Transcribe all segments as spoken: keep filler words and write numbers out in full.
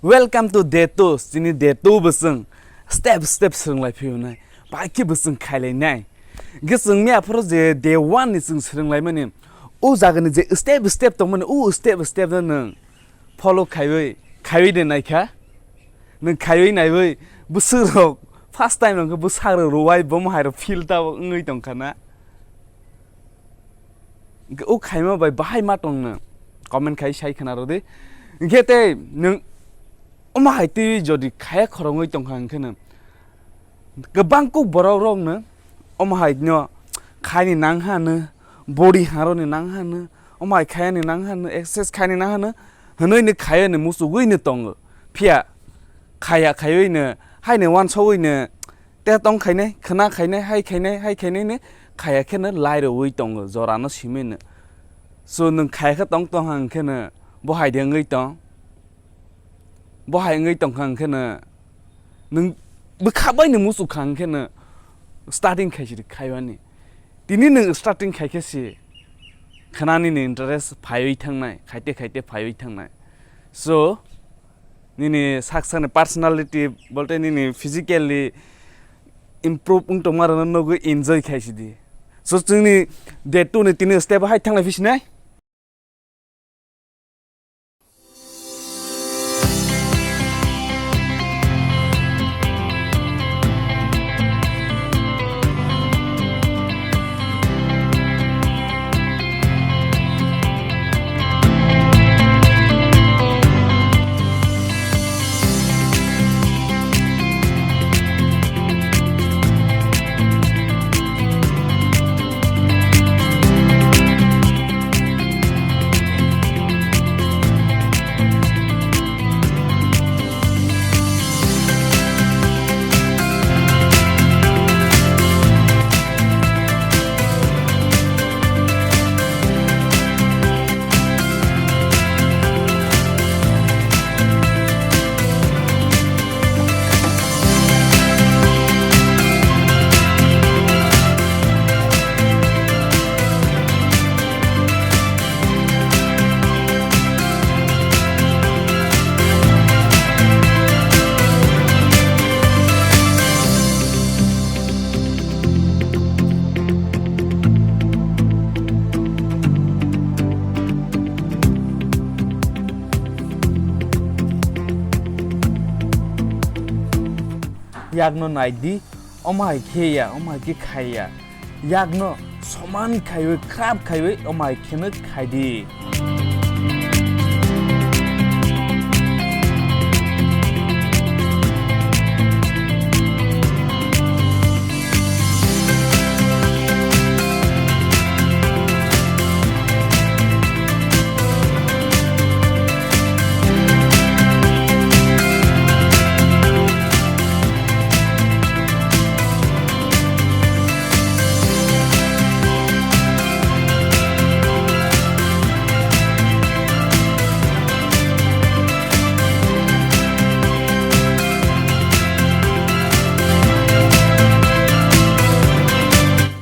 Welcome to day two. Chini day two bo chwng step step swrwnglai phiyonai. Bai khe bo chwng khailainai. Hwnkhe chwng miya phoro je day one ni chwng swrwnglaimani. O jagani je step step tongmani, o step step no nwng follow khaiwi, khaiwi de naikha. Nwng khaiwi naiwi bwswk rok first time rok bwsak rok rwai bomo hai rok feel ta wngwi tongkha na. Hwnkhe o khaima bai bahai ma tongno comment khai sai khna rw di. Hwnkhe tei nwng omo hai twi jodi khaya khorongwi tongkha hwnkhe no kwbang kuk borok rokno omo hai no khaini nang hano, body haroni nang hano, omo hai khayani nang hano, exercise khaini nang hano hwnwi no khayani muchugwi no tongo. Phiya khaya khaiwi no haino wansogwi no te tong khainai, khna khainai, hai khainai, hai khainai no khaya khe no lai rwwi tongo, jora no simi no. So nwng khaya khe tong tong hang khe no bo hai de wngwi tong, bo hai wngwi tong kha hang khe no nwng bwkha bai no muchuk kha hang khe no starting khai si khaiwani. Tini nwng starting khai khe si khnani ni interest phaiwi thangnai, khaite khaite phaiwi thangnai. So nini sak sakni personality bolte nini physically improve wng tongma rwno nugwi enjoy khai sidi. So chwngni day two ni tini step hai thanglai phi sinai. Yakno nai di, omo hai khe ya, omo hai khe khai ya. Yakno soman khaiwi, khrap khaiwi, omo hai kheno khai di.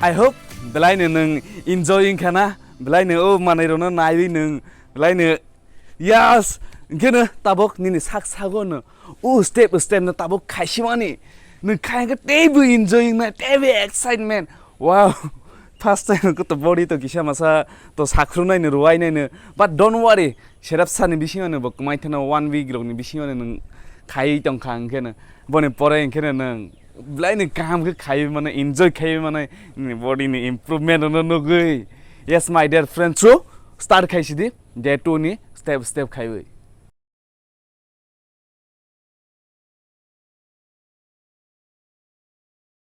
I hope belai no nwng enjoy wngkha na, belai no o manwi rokno naiwi nwng belai no. Yes, hwnkhe no tabok nini sak sago no o step step no tabok khaisimani. Nwng khai hwnkhe teibo enjoy wngnai, teibo excitement. Wow, first time ko to body to kisa masa to sakhrunai no, ruwai nai no. But don't worry, serap sani bisingo no bo kwmai thano one week rokni bisingo no nwng khaiwi tongkha hwnkhe no. Boni pore hwnkhe no nwng belai no kaham khe khaiwi mano, enjoy khaiwi mano, nini body ni improvement no nugwi. Yes, my dear friend, so start khaisidi. Day two ni step step khaiwi.